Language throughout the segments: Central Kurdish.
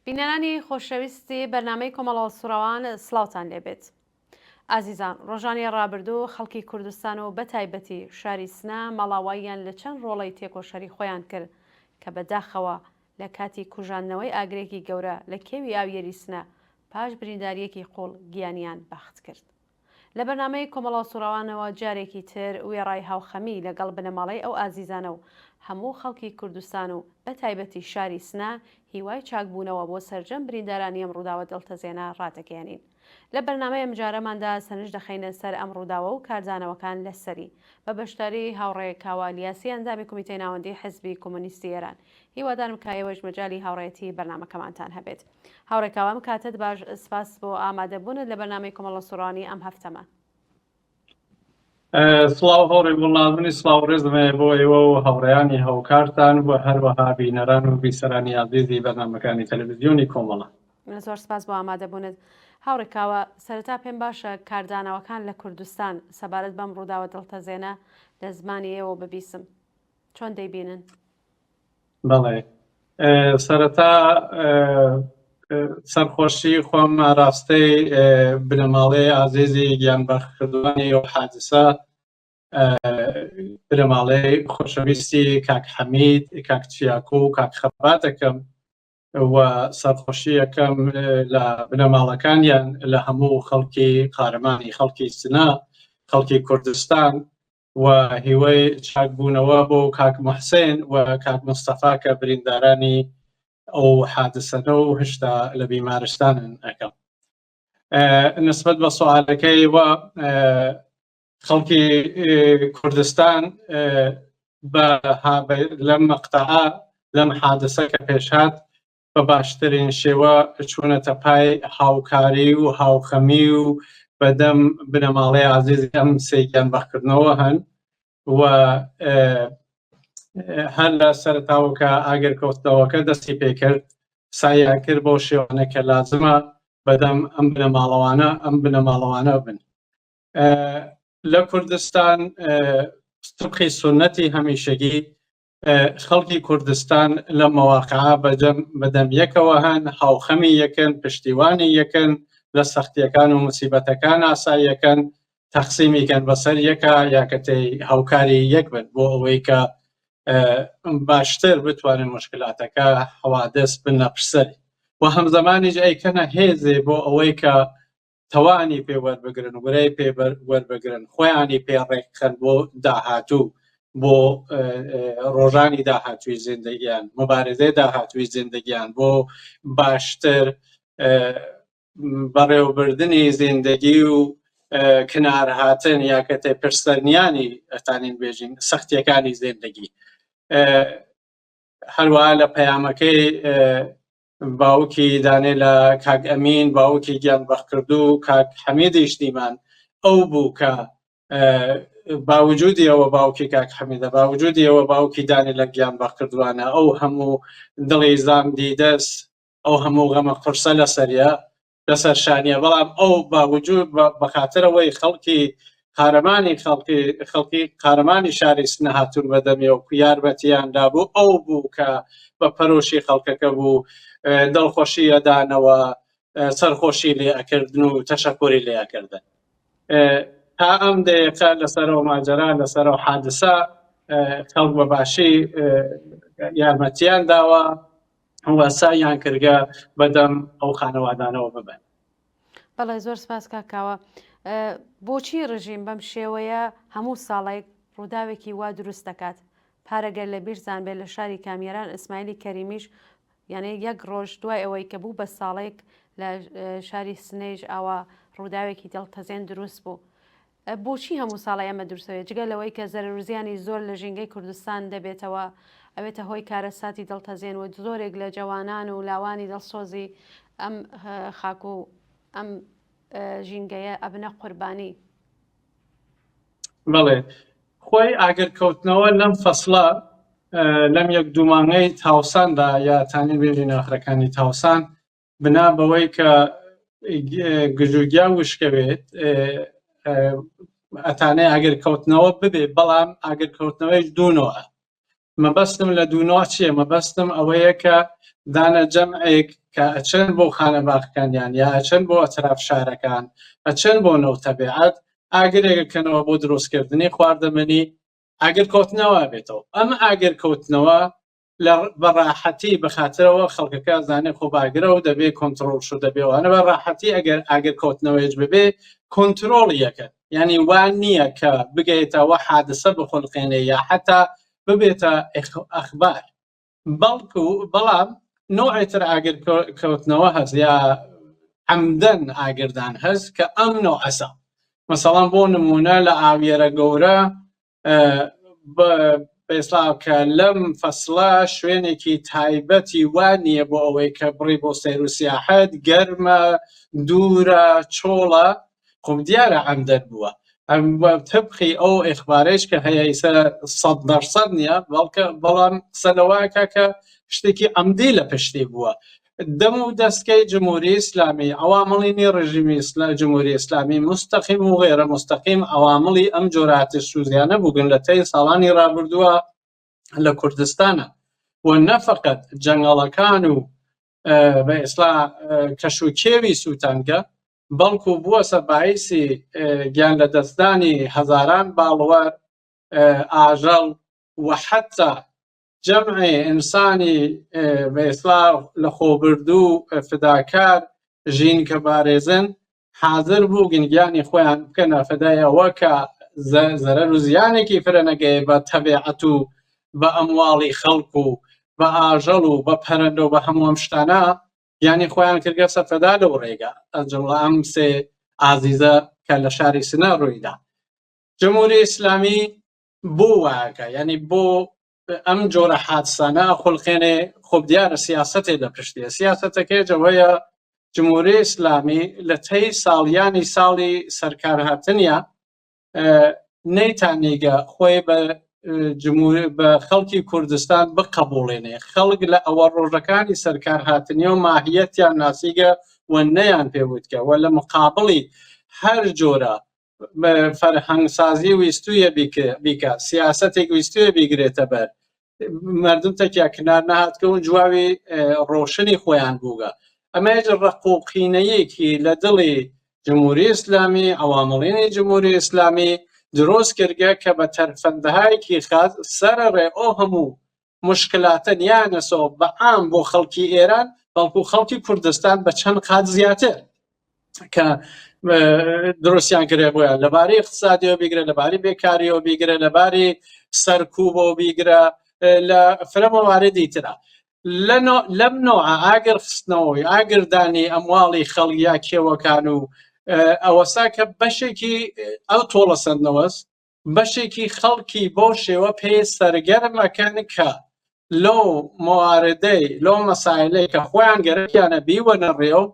بینەرانی خۆشەویستی بەرنامەی کۆمەڵ هەڵسوڕاوان سڵاوتان لێبێت. ئازیزان ڕۆژانی ڕابردوو خەڵکی کوردستان و بەتایبەتی شاری سنە ماڵاواییان لە چەند ڕۆڵەی تێکۆشەری خۆیان کرد کە بە داخەوە لە کاتی کوژاندنەوەی ئاگرێکی گەورە لە کێوی ئاویەری سنە پاش بریندارییەکی قووڵ گیانیان بەخت کرد. لە بەرنامەی کۆمەڵە سوڕاوانەوە جارێکی تر وێڕای هاوخەمی لەگەڵ بنەماڵەی ئەو ئازیزانە و هەموو خەڵکی کوردستان و بە تایبەتی شاری سنە هیوای چاکبوونەوە بۆ سەرجەم بریندارانی ئەم ڕووداوە دڵتەزێنە ڕادەگەیەنین. لە بەرنامەی ئەمجارەماندا سەرنج دەخەینە سەر ئەم ڕووداوە و کاردانەوەکان لەسەری بە بەشداری هاوڕێ کاوە ئەلیاسی ئەندامی کومیتەی ناوەندی حزبی کۆمۆنیستی ئێران. هیوادارم کە ئێوەش مەجالی هاوڕێیەتی بەرنامەکەمانتان هەبێت. هاوڕێ کاوە ئەم کاتەت باش سپاس بۆ ئامادەبوونت لە بەرنامەی کۆمەڵە سوڕانی ئەم هەفتەمان. سڵاو هاوڕێ گوڵناز منی سڵاو ڕێزم هەیە بۆ ئێوە و هاوڕێیانی هاوکارتان و هەروەها بینەران و بیسەرانی ئازیزی بەرنامەکانی تەلەڤیزیۆنی کۆمەڵە. زۆر سپاس بۆ ئامادەبوونت. هاوڕێ کاوە، سەرەتا پێم باشە کاردانەوەکان لە کوردستان سەبارەت بەم ڕووداوە دڵتەزێنە لە زمانی ئێوە ببیسم. چۆن دەیبینن؟ بەڵێ سەرەتا سەرخۆشی خۆم ئاراستەی بنەماڵەی ئازیزی گیانبەختکردوانی ئەو حادسە بنەماڵەی خۆشەویستی کاک حەمید کاک چیاکۆ و کاک خەبات دەکەم و سەرخۆشی یەکەم لە بنەماڵەکانیان لە هەموو خەڵکی قارەمانی خەڵکی سنە خەڵکی کوردستان و هیوای چاکبوونەوە بۆ کاک محسێن و کاک مستەفا کە بریندارانی ئەو حادسەنە و هشتا لە بیمارستانن ئەەکەم نسبت بە سوالەکەی و خەڵکی کوردستان لەم مەقتەعە لەم حادسە کە پێشهات بە باشترین شێوە چوونەتە پای هاوکاری و هاوخەمی و بەدەم بنەماڵەی ئازیزی ئەم سێ گیانبەختکردنەوە هەن و هەر لە سەرەتاوە کە ئاگرکەوتنەوەکە دەستی پێکرد سایان کرد بەو شێوانە کە لازمە بەدەم ئەم بنەماڵەوانە ئەم بنەماڵەوانە بن لە کوردستان طبقی سنەتی هەمیشەگی خەڵکی کوردستان لەم مەواقعە بەجەم بەدەم یەکەوە هەن هاوخەمی یەکەن پشتیوانی یەکەن لە سەختیەکان و مسیبەتەکان ئاساییەکەن تەقسیمیکەن بەسەر یەکە یاکەتەی هاوکاری یەک بن بۆ ئەوەی کە باشتر بتوانن مشکلاتەکە حەوادث بنە پرسەری و هەمزەمانیش ئەیکەنە هێزێ بۆ ئەوەی کە توانی پێ وەربگرن ورەی پێ وەربگرن خۆیانی پێ ڕێکخەن بۆ داهاتوو بۆ ڕۆژانی داهاتووی زیندەگیان مبارزەی داهاتووی زیندەگیان بۆ باشتر بەڕێوەبردنی زیندەگی و کنار هاتن یا کەتێ پرسەرنیانی ئەتانین بێژین سەختیەکانی زیندەگی هەروە لە پەیامەکەی باوکی دانێ لە کاک ئەمین باوکی گیان بەخکردو کاک حەمیدیش دیمان ئەو بوو کە باوجودی ئەوە باوکی کاک حەمیدە باوجودی ئەوە باوکی دانێ لە گیان بەخکردوانە ئەو هەموو دڵی زام دیدەس ئەو هەموو غەمە قورسە لەسەریە لەسەر شانیە بەڵام ئەو باوجود بەخاترەوەی خەڵکی قارەمانی خەڵکی خەڵکی قارەمانی شاری سنە هاتوون بە دەمی و یارمەتیان دابوو ئەو بوو کە بە پەرۆشی خەڵکەکە بوو دڵخۆشی ئەدانەوە سەرخۆشی لێ ئەکردن و تەشەکۆری لێ ئەکردن تا ئەم دەیەقە لەسەرەوە ماجەرا لەسەرەوە حادسە خەڵک بە باشی یارمەتیان داوە و سعیان کردگە بەدەم ئەو خانەوادانەوە ببن. بەڵێ زۆر سپاس کاک کاوە. بۆچی ڕژیم بەم شێوەیە هەموو ساڵێک ڕووداوێکی وا دروست دەکات؟ پارە گەر لە بیرتان بێت لە شاری کامیاران ئیسماعیلی کەریمیش یانێ یەک ڕۆژ دوای ئەوەی کە بوو بە ساڵێک لە شاری سنەیش ئاوا ڕووداوێکی دڵتەزێن دروست بوو. بۆچی هەموو ساڵێ ئەمە دروستەوێ جگە لەوەی کە زەرەروزیانی زۆر لە ژینگەی کوردستان دەبێتەوە ئەبێتە هۆی کارەساتی دڵتەزێن و زۆرێک لە جەوانان و لاوانی دڵسۆزی ئەم خاک و ئەم ژینگەیە ئەبنە قوربانی. بەڵێ خۆی ئاگرکەوتنەوە لەم فەسڵە لەم یەک دوو مانگەی تاوساندا یا تانی بێژین ئاخرەکانی تاوسان بنا بەوەی کە گژوگیا وشکەوێت ئەتانێ ئاگرکەوتنەوە ببێ بەڵام ئاگرکەوتنەوەیش دوونەوە. مەبەستم لە دوونۆ چییە؟ مەبەستم ئەوەیە کە دانە جەمعێک کە ئەچن بۆ خانە باخەکانیان یا ئەچن بۆ ئەتراف شارەکان ئەچن بۆ نەو تەبیعەت ئاگرێک کەنەوە بۆ دروستکردنی خواردەمەنی ئاگر کەوتنەوە بێتەوە ئەم ئاگر کەوتنەوە لە بە ڕاحەتی بەخاترەوە خەڵکەکە زانێ خۆ باگرە و دەبێ کۆنتترۆل شو دەبێوانە بە ڕاحەتی ئەگەر ئاگر کەوتنەوەیش ببێ کۆنتترۆڵ یەکە یعنی وان نییە کە بگەیتەوە حادسە بخولقێنێ یا حتا ببێتە ئەخبار بەڵکو بەڵام نوعێتر ئاگر کەوتنەوە هەست یا عەمدەن ئاگردان هەست کە ئەم نوعەسە مەسەڵەن بۆ نمونە لە ئاویەرە گەورە بەئێستا کە لەم فەسڵە شوێنێکی تایبەتی وا نییە بۆ ئەوەی کە بڕی بۆ سەیر و سیاحەت گەرمە دوورە چۆڵە خۆ دیارە عەمدەن بووە تبقی ئەو ئیخبارەیش کە هەیە ئیسە 100% نییە بەڵکە بەڵام قسە لەوەکە کە شتێکی عەمدی لە پشتی بووە دەم و دەستکەی جمهوری ئیسلامی عەوامڵینی ڕژیمی جمهوری ئیسلامی مستەقیم و غێرە مستەقیم عەوامڵی ئەم جۆرە ئاتشسوزیانە بووگن لە تەی ساڵانی ڕابردووە لە کوردستانە و نەفقەت جەنگەڵەکان و بە ئێستا کەش و کێوی سووتانگە بەڵکو بووەسە باعیسی گیان لە دەستدانی هەزاران باڵوەر ئاژەڵ و حتا جەمعێ ئینسانی بە ئیسلا لەخۆبردوو فداکار ژینگەپارێزن حازر بووگن گیانی خۆیان بکەنە فدای ئەوە کە زەرەر و زیانێکی فرە نەگەیە بە تەبیعەت و بە ئەمواڵی خەڵک و بە ئاژەڵ و بە پەرەندە و بە هەموو ئەم شتانە گیانی خۆیان کردگەسە فەدا لەو ڕێگا ئەجمڵە ئەم سێ ئازیزە کە لە شاری سنە ڕوویدا جمهوری ئیسلامی بۆ واکە یعنی بۆ ئەم جۆرە حادسانە خولقێنێ خۆب دیارە سیاستێ لە پشتیە سیاستەکەی جەوەیە جمهوری ئیسلامی لە تەی ساڵیانی ساڵی سەرکار هاتنیا نەیتانیگە خۆی بە بە خەڵکی کوردستان بقبوڵێنێ خەڵک لە ئەوە ڕۆژەکانی سەرکار هاتنی و ماهیەتیان ناسیگە و نەیان پێوتکە و لە مقابڵی هەر جۆرە فەرهەنگسازی ویستویە بیکە سیاسەتێک ویستویە بیگرێتە بەر مردم تەکیا کنار نەهاتکە و جوابی ڕۆشنی خۆیان بووگە ئەمەیش ڕق و قینەیەکی لە دڵی جمهوری ئیسلامی عوامڵینی جمهوری ئیسلامی دروست کردگە کە بە تەرفەندهایەکی خاص سەرەڕێ ئەو هەموو مشکلاتە نیانەسەوە بە عام بۆ خەڵکی ئێران بەڵکو خەڵکی کوردستان بە چەند قات زیاتر کە دروستیان کرێ بۆیان لەبارەی اقتصادیەوە بیگرە لەبارەی بێکاریەوە بیگرە لەبارەی سەرکوبەوە بیگرە لە فرە مەواردی ترە لەم نوعە ئاگر خستنەوەی ئاگردانی ئەمواڵی خەڵک یا کێوەکان و ئەوەسا کە بەشێکی ئەو تۆڵە سەندنەوەس بەشێکی خەڵکی بەو شێوە پێ سەرگەرم ئەکەن کە لەو مواردەی لەو مەسایلەی کە خۆیان گەرەکیانە بیوەنە ڕێو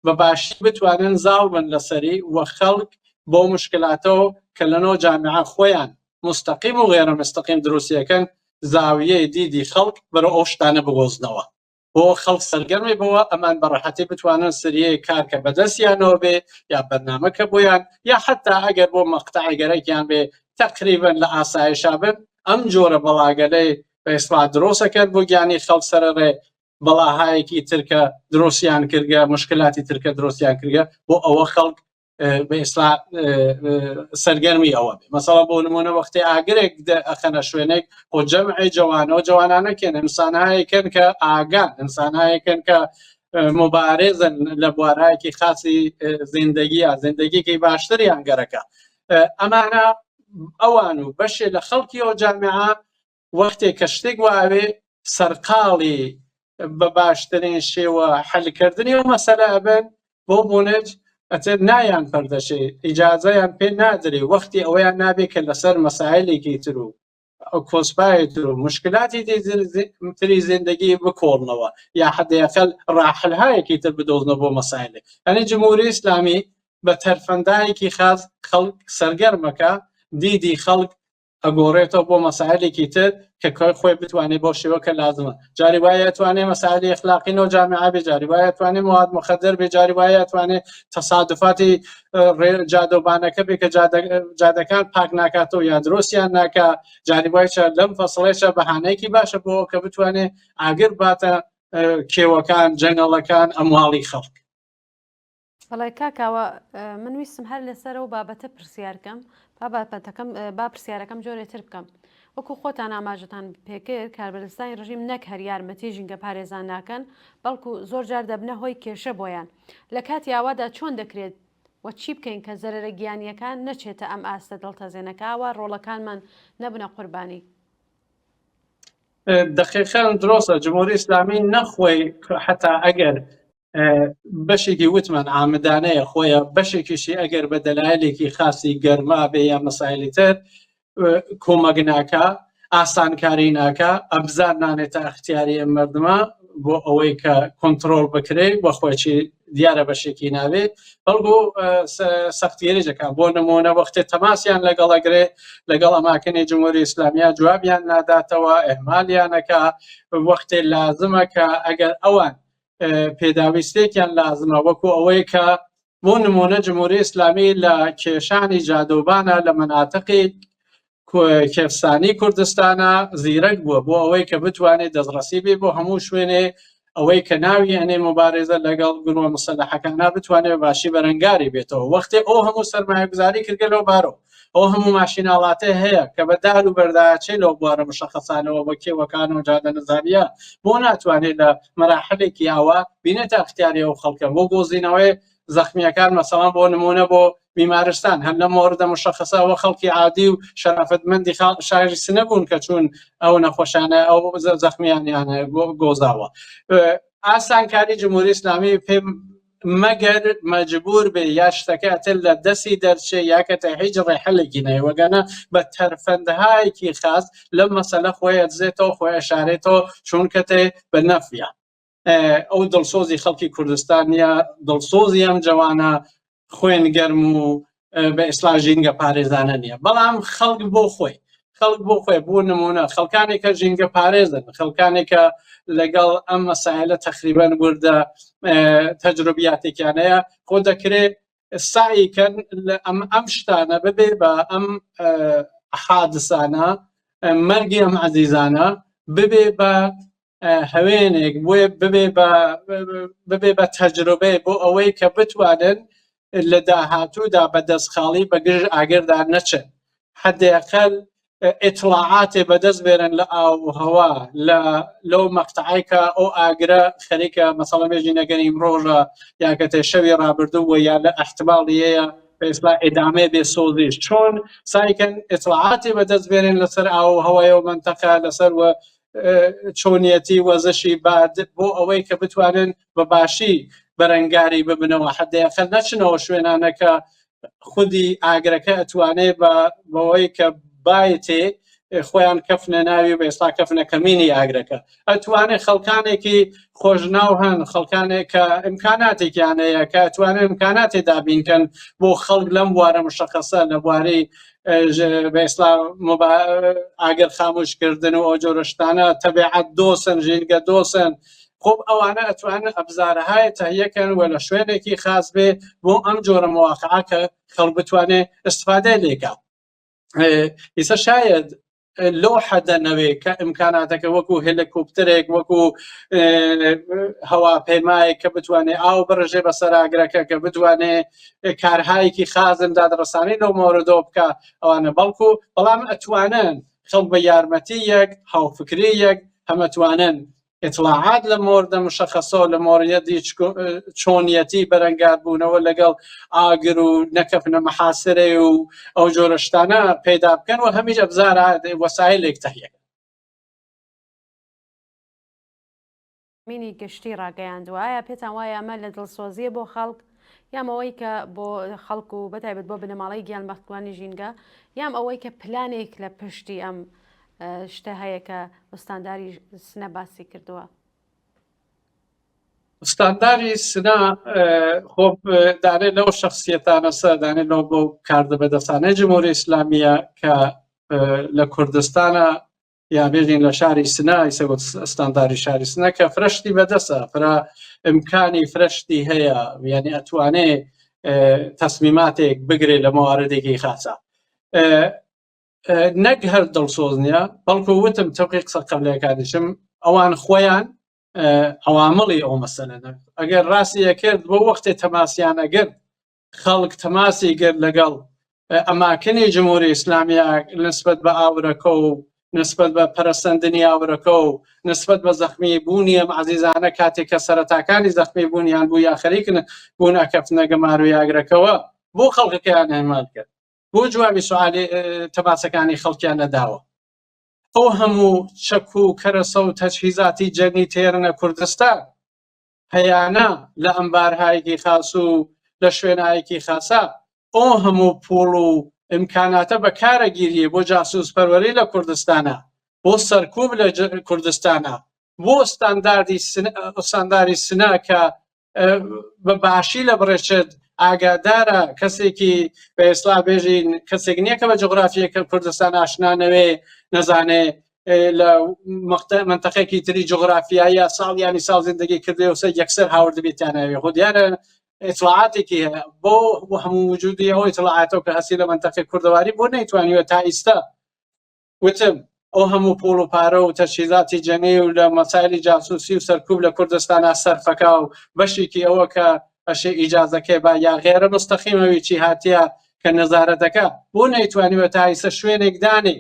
بە باشی بتوانن زاڵ بن لەسەری و خەڵک بەو مشکلاتەوە کە لەناو جامیعە خۆیان مستەقیم و غێرە مستەقیم دروستیەکەن زاویەی دیدی خەڵک بەرەو ئەو شتانە بگۆزنەوە بۆ خەڵک سەرگەرمی بەوە ئەمان بە ڕەحەتی بتوانن سریەیەک کار کە بەدەستیانەوە بێ یا بەرنامەکە بۆیان یا حتا ئەگەر بۆ مەقتەعی گەرەکیان بێ تەقریبەن لە ئاسایشا بن ئەم جۆرە بەڵاگەلەی بە ئیسڵاح درۆسەکەن بۆ گیانی خەڵک سەرەڕێ بەڵاهایەکی ترکە درۆسیان کردگە مشکلاتی ترکە درۆستیان کردگە بۆ ئەوە خەڵک بە ئێستا سەرگەرمی ئەوە بێ مەسەڵا بۆ نمونە وەختی ئاگرێک ئەخەنە شوێنێک خۆ جەمعی جوانەوە جوانانە کێن ئینسانهایەکەن کە ئاگان ئینسانهایەکەن کە مبارزن لە بوارایەکی خاصی زیندگیە زیندگیکی باشتریان گەرەکە ئەمانە ئەوان و بەشێ لە خەڵکی ئەو جامعە وەختێک کە شتێک واوێ سەرقاڵی بە باشترین شێوە حەلکردنی ئەو مەسەلە ئەبن بۆ بۆنەج ئەتر نایان پەردەشێ ئیجازەیان پێ نادرێ وەختی ئەوەیان نابێ کە لەسەر مەسایلێکی تر و کۆسپای تر و مشکلاتی تری زندگی بکۆڵنەوە یا حدەقل ڕاحلهایەکی تر بدۆزنەوە بۆ مەسایلێک ئەنی جمهوری ئیسلامی بە تەرفەندایەکی خاص خەڵک سەرگەرمەکە دیدی خەڵک. ئەگۆڕێتەوە بۆ مەسائلێکی تر کە خۆی بتوانێت بۆ شێوە کە لازمە جاری وایە توانێ مەسائلی ئەخلاقی نۆ جامعە بێ جاری وایە توانێ مواد مخدر بێ جاری وایە توانێ تەسادفاتی جادەوبانەکە بێ کە جادەکان پاک ناکاتەوە یا درۆستیان ناکا جاری وایشە لەم فەسڵێشە بەهانەیەکی باشە بۆ کە بتوانێ ئاگر باتە کێوەکان جەنگەڵەکان ئەمواڵی خەڵک. بەڵێ کاک کاوە من ویستم هەر لەسەر ئەو بابەتە پرسیار کەم با بابەتەکەم با پرسیارەکەم جۆرێ تر بکەم وەکو خۆتان ئاماژەتان پێکرد کاربەدەستانی ڕژیم نەک هەر یارمەتی ژینگە پارێزان ناکەن بەڵکو زۆر جار دەبنە هۆی کێشە بۆیان لە کاتی ئاوادا چۆن دەکرێت و چی بکەین کە زەرەرە گیانیەکان نەچێتە ئەم ئاستە دڵتەزێنەکە ئاوا ڕۆڵەکانمان نەبنە قوربانی؟ دقیقا درۆستە جمهوری ئیسلامی نەخۆی حتا ئەگەر بەشێکی وتمان عامدانەیە خۆیە بەشێکیشی ئەگەر بە دەلایلێکی خاصی گەرما بێ یا مەسایلی تر کۆمەک ناکا ئاسانکاری ناکا ئەبزار نانێتە ئەختیاری ئەم مردمە بۆ ئەوەی کە کۆنتترۆل بکرێ بە خۆچی دیارە بەشێکی ناوێ بەڵگو سەختگیری دەکات بۆ نمونە وەختێ تەماسیان لەگەڵەگرێ لەگەڵ ئەماکنی جمهوری ئیسلامیا جوابیان ناداتەوە ئەهمالیانەکە وەختێ لازمە کە ئەگەر ئەوان پێداویستێکیان لازمە وەکو ئەوەی کە بۆ نمونە جمهوری ئیسلامی لە کێشانی جادۆبانە لە مەناتقی کێفسانی کوردستانە زیرەک بووە بۆ ئەوەی کە بتوانێت دەستڕەسی بێ بۆ هەموو شوێنێ ئەوەی کە ناوی ئەنێ مبارزە لەگەڵ گروە مسەلەحەکانە بتوانێت باشی بەرەنگاری بێتەوە وەختێ ئەو هەموو سەرمایەگوزاری کردگە لەو بارەوە ئەو هەموو ماشیناڵاتێ هەیە کە بە دار و بەرداچێ لەو بوارە مشەخەسانەوە بە کێوەکان و جادە نزامیە بۆ ناتوانێت لە مەراحلێکی ئاوا بینێتە اختیاری ئەو خەڵکە بۆ گۆزینەوەی زەخمیەکان مەسەڵان بۆ نمونە بۆ بیمارستان هەر لە مۆردە مشەخەسە ئەوە خەڵکی عادی و شەرافەتمەندی شاری سنە بوون کە چوون ئەو نەخۆشانە ئەو زەخمیانیانە گۆزاوە ئاسانکاری جمهوری ئیسلامی پێم مەگەر مەجبور بێ یا شتەکە ئەتر لە دەستی دەرچێ یا کەتە هیچ ڕێحلێکی نەیوەگەنە بە تەرفەندهایەکی خاص لەم مەسەلە خۆی ئەدزێتەوە خۆی ئەشارێتەوە چونکە تێ بە نەفیە ئەو دڵسۆزی خەڵکی کوردستان نییە دڵسۆزی ئەم جەوانە خوێن گەرم و بە ئیسلا ژینگە پارێزانە نییە بەڵام خەڵک بۆ خۆی خەڵک بۆ خۆی بۆ نمونە خەڵکانێک کە ژینگە پارێزن خەڵکانێک کە لەگەڵ ئەم مەسایلە تەقریبەن وردە تەجروبیاتێکیانەیە خۆ دەکرێت سعی کەن ئەم ئەم شتانە ببێ بە ئەم حادسانە مەرگی ئەم عزیزانە ببێ بە هەوێنێک بۆیە ببێ بە ببێ بە تەجروبەیە بۆ ئەوەی کە بتوانن لە داهاتوودا بە دەستخاڵی بە گژ ئاگردا نەچن حدەقل ئیتڵاعاتێ بەدەست بێنن لە ئاو و هەوا لە لەو مەقتەعای کە ئەو ئاگرە خەریکە مەسەڵە مێژی نەگەر ئیمڕۆژە یا کەتێ شەوی ڕابردوو وە یا لە ئەحتماڵیەیە بە ئیسلا ئێدامەیە بێ سۆزیش چۆن سایکەن ئیتڵاعاتێ بەدەست بێنن لەسەر ئاو و هەوای ئەو مەنتەقە لەسەر وە چۆنیەتی وەزشی باد بۆ ئەوەی کە بتوانن بە باشی بەرەنگاری ببنەوە حدەیەقل نەچنەوە شوێنانە کە خودی ئاگرەکە ئەتوانێ بە بەوەی کە بایتێ خۆیان کەفنە ناوی بە ئێستا کەفنە کەمینی ئاگرەکە ئەتوانێت خەڵکانێکی خۆشناو هەن خەڵکانێک کە ئیمکاناتێکیان هەیە کە ئەتوانێت ئیمکاناتێ دابینکەن بۆ خەڵک لەم بوارە مشەخەسە لە بواری بە ئێستا ئاگر خاموشکردن و ئەو جۆرە شتانە تەبیعەت دۆسن ژینگە دۆسن خۆ ئەوانە ئەتوانن ئەبزارەهای تەهیەکەن و لە شوێنێکی خاص بێ بۆ ئەم جۆرە مواقعە کە خەڵک بتوانێ استفادە لێکا ئیسە شاید لەو حەدە نەوێ کە ئیمکاناتەکە وەکو هێلکۆپتەرێک وەکو هەواپەیمایەک کە بتوانێ ئاو بڕژێ بەسەر ئاگرەکە کە بتوانێ کارهایەکی خازم دادڕسانی لەو مۆرەدەوە بکە ئەوانە بەڵکو بەڵام ئەتوانن خەڵک بە یارمەتی یەک هاوفکری یەک هەمەتوانن ئیتڵاعات لە مۆردە مشەخەسۆ لە مۆریەتی چۆنیەتی بەرەنگاربوونەوە لەگەڵ ئاگر و نەکەفنە مەحاسرەی و ئەو جۆرە شتانە پەیدا بکەن و هەمیش ئەبزارە وەسایلێک تەهیە. مینی گشتی ڕاگەیاندووە ئایا پێتان وایە ئەمە لە دڵسۆزییە بۆ خەڵک یام ئەوەی کە بۆ خەڵک و بەتایبەت بۆ بنەماڵەی گیانبەختکردوانی ژینگە یام ئەوەی کە پلانێک لە پشتی ئەم شتە هەیە کە ئوستانداری سنە باسی کردووە؟ ئوستانداری سنە خۆ دانێ لەو شخصیەتانە سە دانێ لەو بۆ کاردە بەدەستانەی جمهوری ئیسلامیە کە لە کوردستانە یا بێژین لە شاری سنە ئیسە وەک ستانداری شاری سنە کە فرەشتی بەدەسە فرە ئیمکانی فرەشتی هەیە یعنی ئەتوانێ تەسمیماتێک بگرێ لە مواردێکی خاصە نەک هەر دڵسۆز نییە بەڵکو وتم تەقی قسە قبلەکانیشم ئەوان خۆیان عوامڵی ئەو مەسەلەنە ئەگەر ڕاستی ئەکرد بۆ وەختێ تەماسیان ئەگرت خەڵک تەماسی گرت لەگەڵ ئەماکنی جمهوری ئیسلامیە نسبەت بە ئاورەکە و نسبەت بە پەرەسەندنی ئاورەکە و نسبەت بە زەخمی بوونی ئەم عەزیزانە کاتێک کە سەرەتاکانی زەخمی بوونیان بوو یا خەریکن بوون ئەکەفتنە گەمارۆی ئاگرەکەوە بۆ خەڵکەکەیان ئەهمال کرد بۆ جوابی سوالی تەماسەکانی خەڵکیان نەداوە ئەو هەموو چەک و کەرەسە و تەجهیزاتی جەنگی تێرنە کوردستان هەیانە لە ئەمبارهایەکی خاس و لە شوێنایەکی خاسا ئەو هەموو پوڵ و ئیمکاناتە بەکارە گیریە بۆ جاسوس پەروەری لە کوردستانا بۆ سەرکوب لە کوردستانا بۆ ستانداردی ستانداری سنە کە بە باشی لە بڕێچێت ئاگادارە کەسێکی بە ئێستا بێژین کەسێک نییە کە بە جوگرافیەکە کوردستان ئاشنا نەوێ نەزانێ لە منتەقێکی تری جوگرافیایە ساڵیانی ساڵ زندگی کردێ و سەر یەکسەر هاوردبێتیانەوێ خۆ دیارە ئیتڵاعاتێکی هەیە بۆ هەموو وجودی ئەو ئیتڵاعاتەوە کە هەستی لە منتەقی کوردەواری بۆ نەیتوانیوە تا ئیستا وتم ئەو هەموو پوڵ و پارە و تەجهیزاتی جەنگی و لە مەسایلی جاسوسی و سەرکوب لە کوردستانا سەرفەکا و بەشێکی ئەوە کە ئەشێ ئیجازەکەی با یا غێرە مستەقیمەوی چی هاتیە کە نەزارەتەکە بۆ نەیتوانیوە تا ئیسە شوێنێک دانێ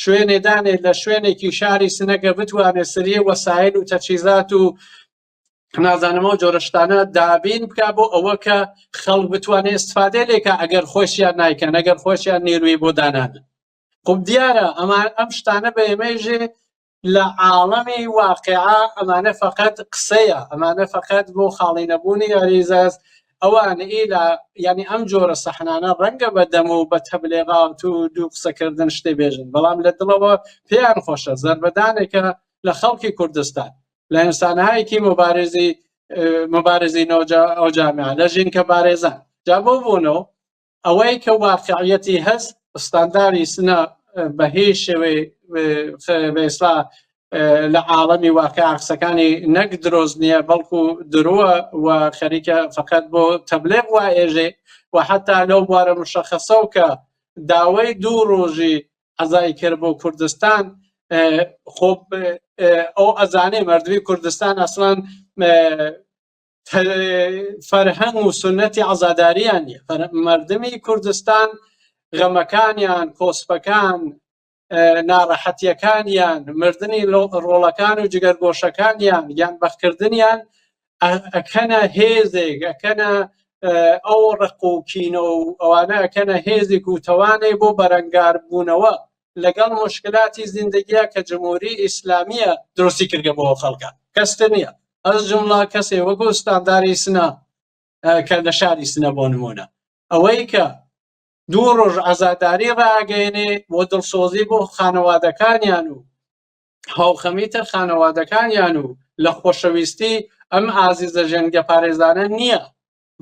شوێنێ دانێ لە شوێنێکی شاری سنەکە بتوانێ سریە وەسایل و تەجهیزات و نازانم ئەو جۆرە شتانە دابین بکە بۆ ئەوە کە خەڵک بتوانێت استفادە لێکە ئەگەر خۆشیان نایکەن ئەگەر خۆشیان نیروی بۆ دانان خب دیارە ئەمان ئەم شتانە بە ئێمەیژێ لە عاڵەمی واقعا ئەمانە فقط قسەیە ئەمانە فقط بۆ خاڵی نەبوونی ئەریزەس ئەوان ئیلا یعنی ئەم جۆرە سەحنانە ڕەنگە بە دەم و بە تەبلێغات و دوو قسەکردن شتێ بێژن بەڵام لە دڵەوە پێیان خۆشە زەربەدانێکە لە خەڵکی کوردستان لە ئینسانهایەکی مبارزی مبارزی نەوجا ئەو جامعە لە ژینکە بارێزان جا بۆ بوونەوە ئەوەی کە واقعیەتی هەست ستانداری سنە بە هیچ شێوەی بەئێستا لە عاڵەمی واقع قسەکانی نەک درۆست نییە بەڵکو درووە و خەریکە فقط بۆ تەبلێغ وا ئێژێ و حتا لەو بوارە مشەخەسە و کە داوای دوو ڕۆژی عەزای کرد بۆ کوردستان خۆ ئەو ئەزانێ مردوی کوردستان ئەسڵان فەرهەنگ و سنەتی عەزاداریان نیە مردمی کوردستان غەمەکانیان کۆسپەکان ناڕەحەتیەکانیان مردنی ڕۆڵەکان و جگەرگۆشەکانیان یان بەخکردنیان ئەکەنە هێزێک ئەکەنە ئەو ڕق و کینە و ئەوانە ئەکەنە هێزێک و تەوانێ بۆ بەرەنگار بوونەوە لەگەڵ مشکلاتی زیندگیە کە جمهوری ئیسلامیە درستی کردگە بۆ خەڵکە کەستر نییە ئەز جمڵە کەسێ وەکو ستانداری سنە کە لە شاری سنە بۆ نمونە ئەوەی کە دوو ڕۆژ ئازاداری ڕاگەێنێ بۆ دڵسۆزی بۆ خانەوادەکانیان و هاوخەمی تر خانەوادەکانیان و لە خۆشەویستی ئەم ئازیزە ژێنگە پارێزانە نییە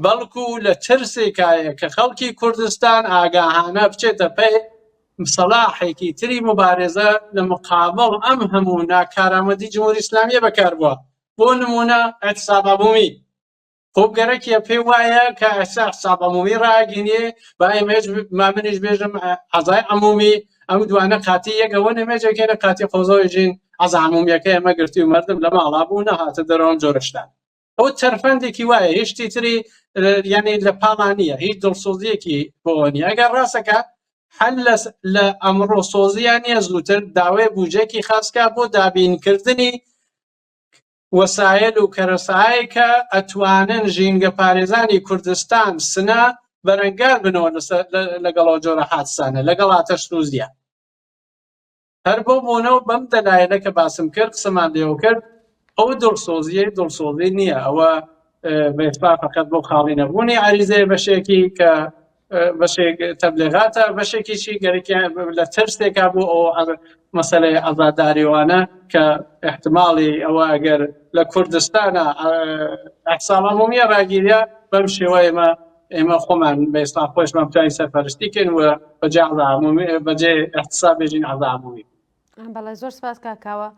بەڵکو لە ترسێکایە کە خەڵکی کوردستان ئاگاهانە بچێتە پێ سەلاحێکی تری مبارزە لە مقابڵ ئەم هەموو ناکارامەدی جمهوری ئیسلامیە بەکار بووە بۆ نمونە اعتصاب عمومی خۆ گەرەکیە پێ وایە کە ئەسا اعتصاب عمومی ڕاگینێ با ئێمەش ما منیش بێژم عەزای عمومی ئەم دوانە قاتی یەکەوە نەمێجێکێنە قاتی قۆزەوەی ژین عەزا عمومیەکە ئێمە گرتی و مردم لە ماڵا بوو نەهاتە دەرەوە ئەم جۆرە شتان ئەو تەرفەندێکی وایە هیچ شتی تری یعنی لە پاڵا نییە هیچ دڵسۆزیەکی بۆ نییە ئەگەر ڕاستەکە هەر لە ئەمڕۆ سۆزیان نییە زووتر داوای بودجەکی خاصکە بۆ دابینکردنی وەسایل و کەرەسایە کە ئەتوانن ژینگە پارێزانی کوردستان سنە بەرەنگار بنەوە لەگەڵ ئەو جۆرە حادسانە لەگەڵ ئاتەش سوزیە هەر بۆ بۆنە و بەم دەلایلە کە باسم کرد قسەمان لێوە کرد ئەو دڵسۆزیەی دڵسۆزی نییە ئەوە بەێستا فقط بۆ خاڵی نەبوونی عریزەیە بەشێکی کە بەشێک تەبلێغاتە بەشێکیشی گەرەکیان لە ترسێکا بۆ ئەو مەسەلەی عەزاداریوانە کە احتماڵی ئەوە ئەگەر لە کوردستانە ئەحساب عمومیە ڕاگیریا بەم شێوە ئێمە. ئێمە خۆمان بە ئێستا خۆشمان بتوانین سەرپەرشتی کەین و بەجێ عەزا عمومی بەجێ احتساب بێژین عەزا عمومی. بەڵێ زۆر سپاس کاک کاوە.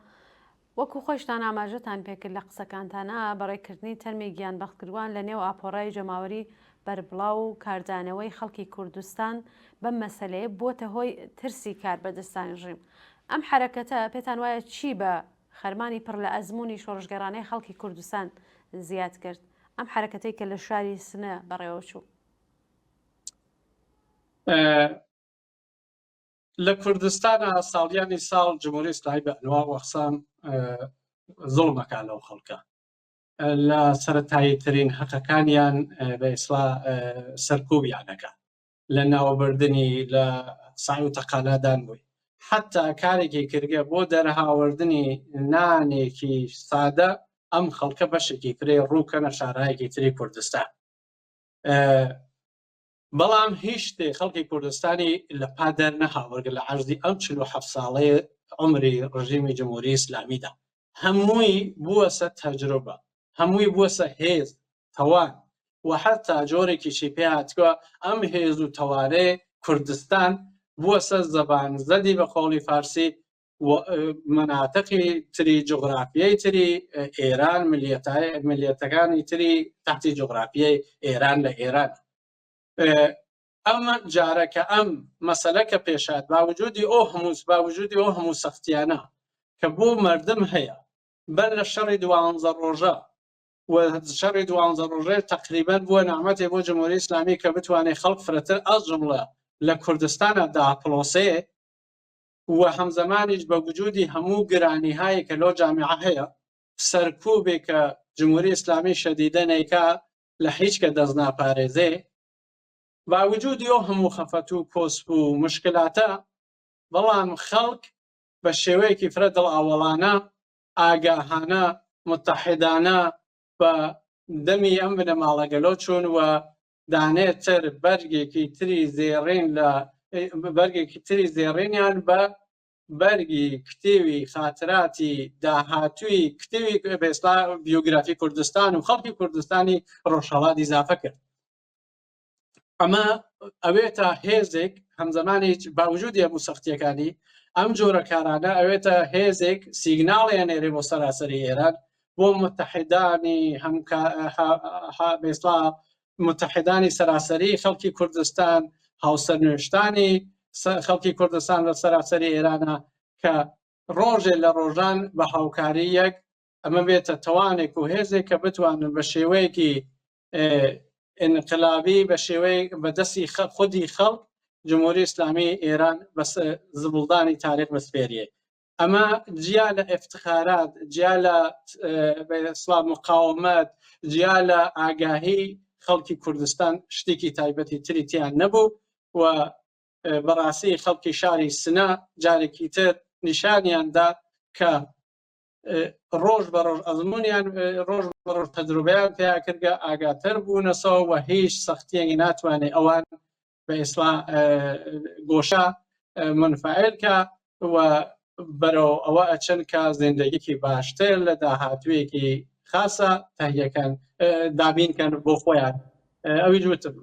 وەکو خۆیشتان ئاماژەتان پێکرد لە قسەکانتانا، بەڕێکردنی تەرمی گیانبەختکردوان لە نێو ئاپۆرای جەماوەری بەربڵاو و کاردانەوەی خەڵکی کوردستان بەم مەسەلەیە بووەتە هۆی ترسی کاربەدەستانی ڕژیم. ئەم حەرەکەتە پێتان وایە چی بە خەرمانی پڕ لە ئەزموونی شۆڕشگێڕانەی خەڵکی کوردستان زیاد کرد؟ ئەم حەرەکەتەی کە لە شاری سنە بەڕێوە چوو. لە کوردستانا ساڵیانی ساڵ جمهوری ئیسلامی بە ئەنواع و ئەقسام زوڵم ئەکا لەو خەڵکە لە سەرەتایی ترین هەقەکانیان بە ئیسلا سەرکوبیان ئەکا لە ناوبردنی لە سعی و تەقالادان بووی حتا کارێکی کردگە بۆ دەرهاوردنی نانێکی سادە ئەم خەڵکە بەشێکی ترێ ڕووکەنە شارایەکی تری کوردستان بەڵام هیچ شتێ خەڵکی کوردستانی لە پا دەرنەهاوردگە لە عەرزی ئەم 47 ساڵەی عومری ڕژیمی جمهوری ئیسلامیدا هەمووی بووەسە تەجروبە هەمووی بووەسە هێز تەوان و حەتا جۆرێکیشی پێ هاتووە ئەم هێز و تەوانەی کوردستان بووەسە زەبان زەدی بە قەوڵی فارسی و مەناتقی تری جوغرافیای تری ئێران ملیەتەکانی تری تحتی جوغرافیای ئێران لە ئێران ئەم جارە کە ئەم مەسەلە کە پێشات با وجودی ئەو هەموو با وجودی ئەو هەموو سەختیانە کە بۆ مردم هەیە بەر لە شەڕی دوانزە ڕۆژە و شەڕی دوانزە ڕۆژێ تقریبا بووە نعمەتێ بۆ جمهوری ئیسلامی کە بتوانێت خەڵک فرەتر ئەز جمڵە لە کوردستانە داپڵۆسێ و هەمزەمانیش بە وجودی هەموو گرانیهایی کە لۆ جامیعە هەیە سەرکوبێ کە جمهوری ئیسلامی شەدیدە نەیکا لە هیچ کە دەست ناپارێزێ با وجودی ئەو هەموو خەفەت و کۆسپ و مشکلاتە بەڵام خەڵک بە شێوەیەکی فرە دڵئاوەڵانە ئاگاهانە متحدانە بە دەمی ئەم بنەماڵەگەلۆ چوون و دانێ تر بەرگێکی تری زێڕین لە بەرگێکی تری زێڕینیان بە بەرگی کتێوی خاتراتی داهاتووی کتێوی بێستا بیۆگرافی کوردستان و خەڵکی کوردستانی ڕۆژهەڵات ئیزافە کرد. ئەمە ئەوێتە هێزێک هەمزەمانی باوجودی هەموو سەختیەکانی ئەم جۆرە کارانە ئەوێتە هێزێک سیگناڵیان نێرێ بۆ سەراسەری ئێران بۆ متحدانی هەمکا متحدانی سەراسەری خەڵکی کوردستان هاوسەرنوێشتانی خەڵکی کوردستان لە سەراسەری ئێرانە کە ڕۆژێ لە ڕۆژان بە هاوکاری یەک ئەمە بێتە تەوانێک و هێزێک کە بتوانن بە شێوەیەکی ئینقلابی بە شێوەیەک بە دەستی خودی خەڵک جمهوری ئیسلامی ئێران بە زبڵدانی تاریخ بسپێریێ. ئەمە جیا لە ئفتخارات، جیا لە بە مقاومەت، جیا لە ئاگاهی خەڵکی کوردستان شتێکی تایبەتی تری تیان نەبوو و بەڕاستی خەڵکی شاری سنە جارێکی تر نیشانیان دا کە ڕۆژ بە ڕۆژ ئەزمونیان ڕۆژ بە ڕۆژ تەجروبەیان پیا کردگە ئاگاتر بوونەسەوە و هیچ سەختیەک ناتوانێت ئەوان بە ئیسلا گۆشە منفعل کە و بەرەو ئەوە ئەچن کە زیندەگیکی باشتر لە داهاتوویەکی خاصە تەهیەکەن دابینکەن بۆ خۆیان ئەویش وتم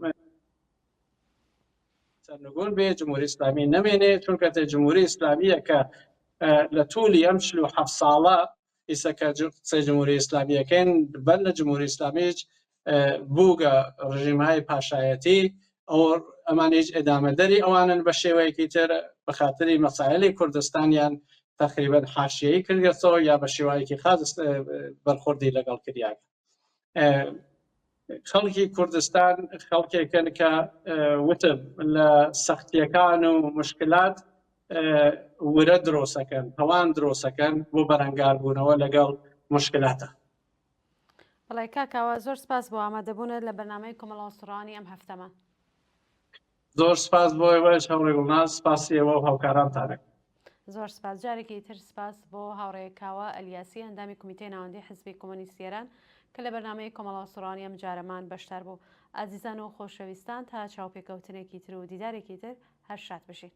سەرنگون بێ جمهوری ئیسلامی نەمێنێ چونکە تێ جمهوری ئیسلامیە کە لە تولی ئەم 47 ساڵە ئیسە کە قسەی جمهوری ئیسلامیەکەین بەر لە جمهوری ئیسلامیش بووگە ڕژیمهای پاشایەتی ئەو ئەمانیش ئەدامەدەری ئەوانن بە شێوەیەکی تر بە خاتری مەسایلی کوردستانیان تقریبا حاشیەی کردگەسەوە یا بە شێوەیەکی خاص بەرخوردی لەگەڵ کریاگە خەڵکی کوردستان خەڵکێکن کە وتم لە سەختیەکان و مشکلات ورە درۆسەکەن تەوان درۆسەکەن بۆ بەرەنگاربوونەوە لەگەڵ مشکلاتە. بەڵێ کاک کاوە زۆر سپاس بۆ ئامادەبوونت لە بەرنامەی کۆمەڵەوەسوڕانی ئەم هەفتەمان. زۆر سپاس بۆ ئێوەش هاوڕێ گوڵناز، سپاسی ئێوە و هاوکارانتانە. زۆر سپاس. جارێکی تر سپاس بۆ هاوڕێ کاوە ئەلیاسی ئەندامی کومیتەی ناوەندی حزبی کۆمۆنیستی ئێران کە لە بەرنامەی کۆمەڵەوەسوڕانی ئەم جارەمان بەشدار بوو. ئازیزان و خۆشەویستان تا چاوپێکەوتنێکی تر و دیدارێکی تر هەر شاد بژین.